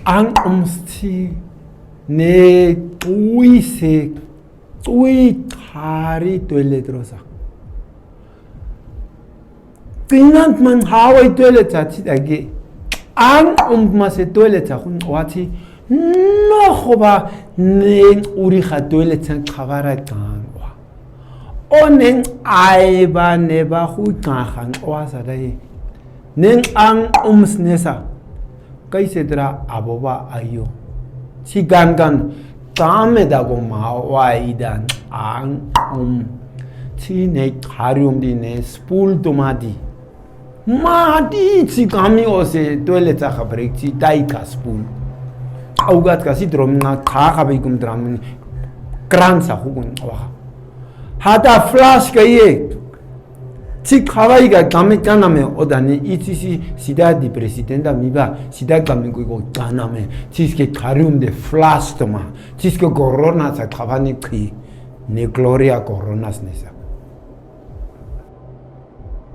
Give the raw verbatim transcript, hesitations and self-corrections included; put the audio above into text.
Anq'umstsi ne tui se, tui tari toilet rosa. Tinan man hawai toilet sa tsi dagi. Anq'umtma se toilet sa kun watsi. Noxoba ne urixa toilet sa kabara kan wa. O nen aiba neba hu kan han oasa dai. Nen anq'umsnesa. Kai se dra aboba ayo. Si gan gan tame dago ma wa idan anq'um. Si ne karium di ne spul tomadi. Madi si kami ose toilet sa kabrek si dai ka spul. Augat ka si drom na ka kabe kum dram ni kran sa hukun wa. Hata flash ka ye. Si kabai ka kami kaname odani itsi si sida di presidenta mi ba sida kami kui ko kaname. Si ske karium de flash toma. Si ske corona sa kabani kui. Ne Gloria Coronas nesa.